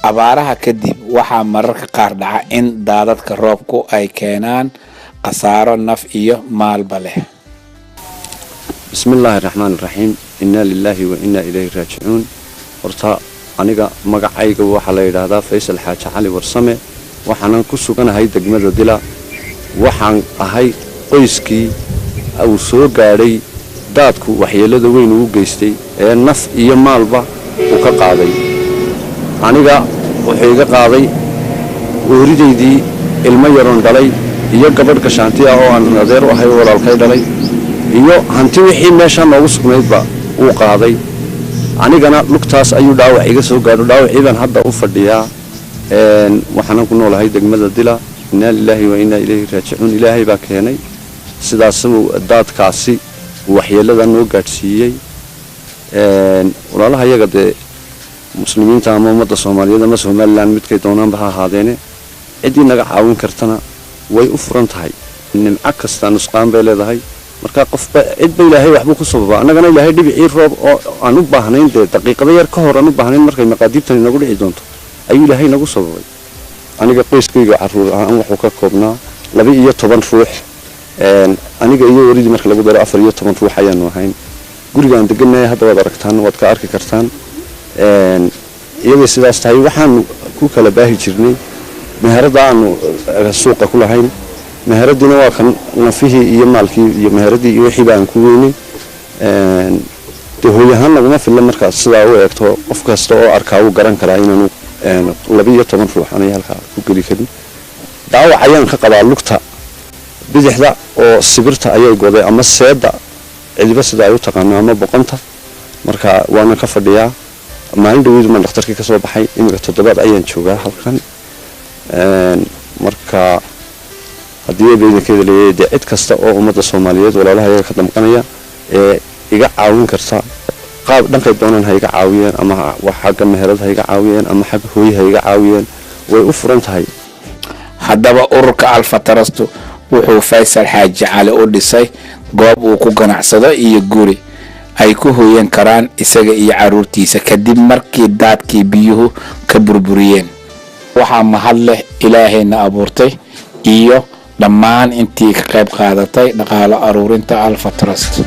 Abaaraha kadib waxaa mararka qaar dhaca in daadadka roobku ay keenaan khasaaro naf iyo maalba leh. Bismi illaahi raxmaan iraxiim, innaa lilaahi wa innaa ilayhi raajicuun. Horta aniga magacayga waxaa la yidhaahdaa Faysal Xaaji Cali Warsame, waxaanan ku suganahay degmada Dila. Waxaan ahay qoyskii uu soo gaadhay daadku waxyeellada weyn uu geystay ee naf iyo maalba uu ka qaaday. Aniga wuxuu iga qaaday ooridaydii, ilmo yaroon dhalay iyo gabadh gashaanti ah oo aan adeer u ahay oo walaalkay dhalay, iyo hanti wixii meeshaa noogu sugnaydba uu qaaday. Anigana lugtaas ayuu dhaawac iga soo gaadho, dhaawacii baan hadda u fadhiyaa. Waxaanan ku noolahay degmada Dila. Innaa lilaahi wa innaa ilayhi raajicuun. Ilaahay baa keenay sidaasuu daadkaasi waxyeellada noo gaadhsiiyey. Walaalaha iyaga dee muslimiinta ama ummadda Soomaaliyeed ama Somalilan midkay doonaanba ha ahaadeene, ciddii naga caawin kartana way u furan tahay. Nimco kasta nusqaan bay leedahay, marka qofba cidba Ilaahay waxbuu ku sababaa. Annagana Ilaahay dhibicii roob oo aan u baahnayn dee daqiiqado yar ka hor aan u baahnayn markay maqaadiibtani nagu dhici doonto ayuu Ilaahay nagu sababay. Aniga qoyskayga caruur ahaan wuxuu ka koobnaa 12 ruux, aniga iyo waridii marka lagu daro 14 ruux ayaanu ahayn. Gurigaan degannahay hadda waad aragtaan, waad ka arki kartaan. Iyagay sidaas tahay waxaanu ku kala baahi jirnay meherada aanu suuqa ku lahayn. Meheradiina waa kan nafihii iyo maalkii iyo meheradii iyo wixii baan ku weynay. Dee hooy ahaan naguma filla. Markaad sidaa u eegto, qof kasta oo arkaa wuu garan karaa inaanu 12 ruux anay halkaa ku geli karin. Dhaawac ayaan ka qabaa lugta bidixda oo sibirta ayay goday ama seeda, cidiba sida ay u taqaano, ama boqonta. Marka waana ka fadhiyaa. Maalin dhaweyd maan dhakhtarkii ka soo baxay, iminka toddobaad ayaan joogaa halkan. Marka haddii eeba idinkeeda leeyahay dee cid kasta oo ummadda Soomaaliyeed, walaalaha iyaga ka damqanaya ee iga caawin karta, qaab dhankay doonaan ha iga caawiyeen, ama xagga meherad ha iga caawiyeen ama xagga hooye ha iga caawiyeen, way u furan tahay. Haddaba ururka Alfa Trust wuxuu Faysal Xaaji Cali u dhisay goob uu ku ganacsado iyo guri ay ku hoyan karaan isaga iyo caruurtiisa kadib markii daadkii biyuhu ka burburiyeen. Waxaa mahad leh Ilaahayna abuurtay iyo dhammaan intii ka qayb qaadatay dhaqaalo aruurinta Alfa Trust.